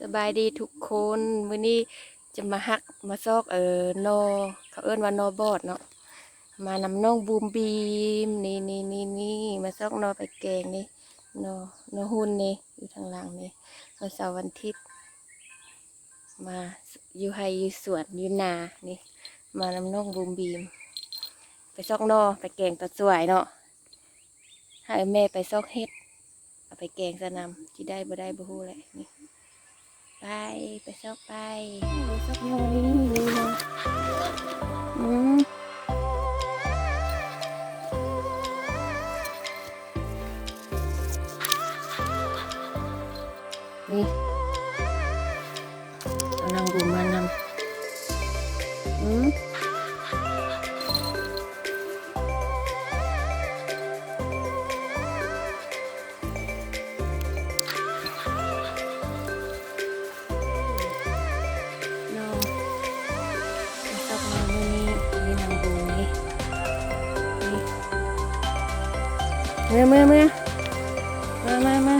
ສະບາຍດີທຸກຄົນ ມື້ນີ້ຈະມາຮັກມາຊອກ ເອີ ໜໍ່ ເຂົາເອີ້ນວ່າໜໍ່ບອດເນາະ ມານຳນ້ອງບູມບີມ ນີ້ໆໆ ມາຊອກໜໍ່ໄປແກງນີ້ ໜໍ່ ໜໍ່ຮຸ່ນນີ້ ຢູ່ທາງຫຼັງນີ້ ວັນເສົາວັນອາທິດ ມາຢູ່ໄຮ່ຢູ່ສວນຢູ່ນານີ້ ມານຳນ້ອງບູມບີມ ໄປຊອກໜໍ່ໄປແກງຕອນສວຍເນາະ ໃຫ້ແມ່ໄປຊອກເຫັດ ເອົາໄປແກງຊະນຳ ຊິໄດ້ບໍ່ໄດ້ບໍ່ຮູ້ແຫຼະນີ້ ໄປ ໄປຊອກໄປ ໄປຊອກໜໍ່ນີ້ ນີ້ນະ ອືມ ນີ້ ເອົານາງບຸມມານຳ ອືມ. ເນາະ ມາຊອກໜໍ່ມື້ນີ້ ນີ້ນາງບຸມນີ້ ນີ້ ເມືອ ເມືອ ເມືອ ມາ ມາ ມາ.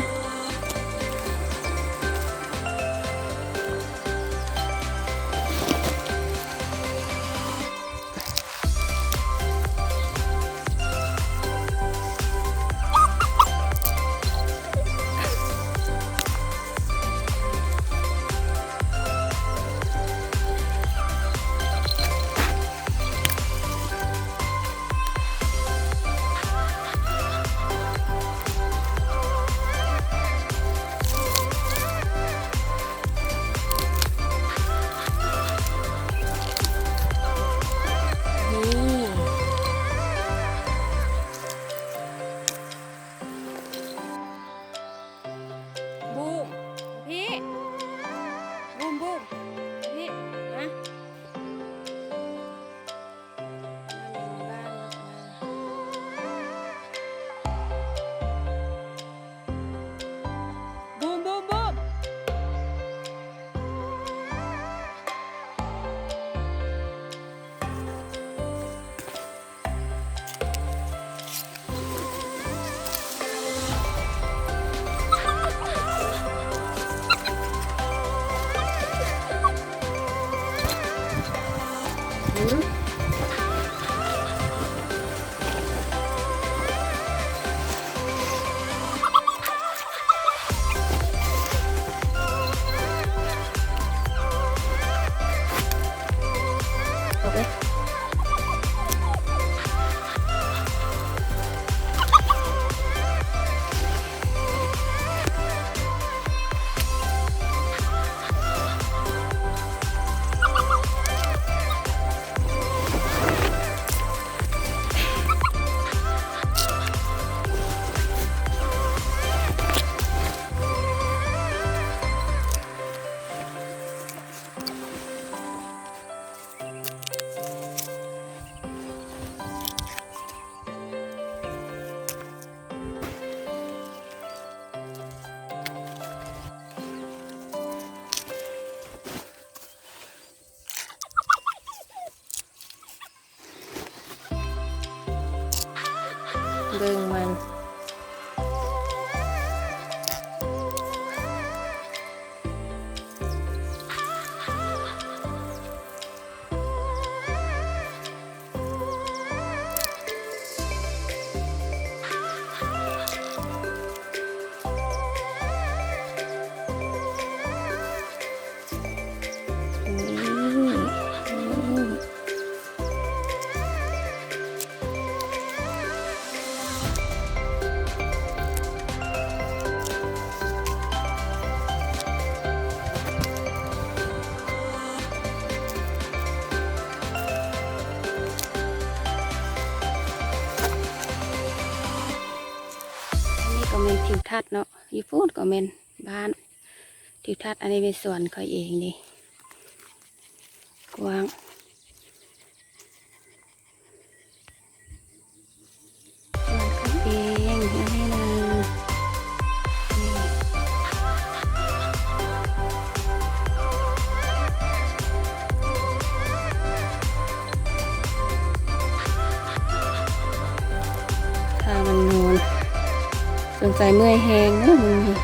ບູມ ພີ່ ບູມ ບູມ ພີ່ ມາ. ເບິ່ງມັນ ນີ້ ນີ້ ອັນນີ້ກໍແມ່ນທິວທັດເນາະ ຢູ່ພຸ້ນກໍແມ່ນ ບ້ານ ທິວທັດ ອັນນີ້ແມ່ນສວນຂ້ອຍເອງນີ້ ກວ້າງ ສວນຂ້ອຍເອງ ເຮືອນໃຫ້ນາງ ນີ້ ຖ້າມັນນອນ ສົງໄສເມື່ອຍແຮງເດີມື້ນີ້.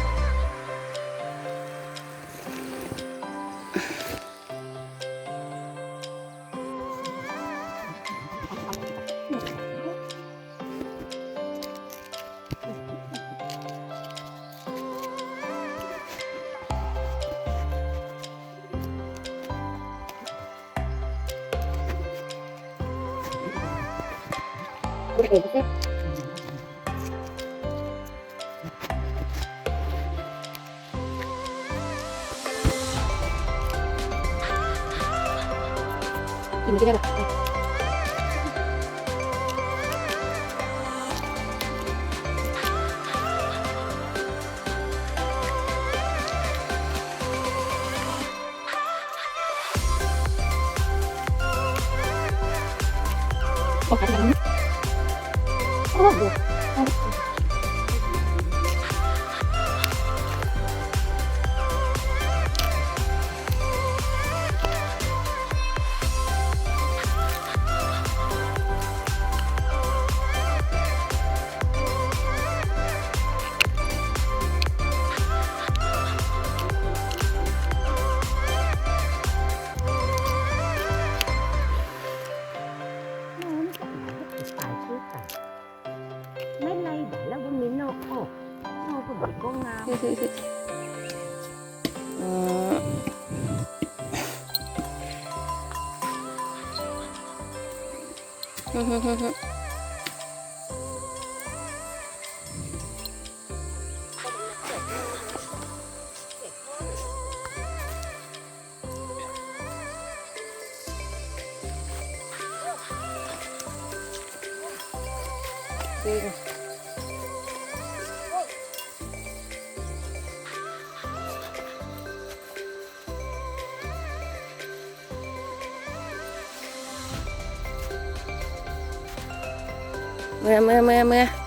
ແມ່ນໄລດາລະບໍ່ມີໜໍ່ອອກ ໜໍ່ກໍບໍ່ງາມ. ອືມ ເມືອ ເມືອ ເມືອ ເມືອ. ເ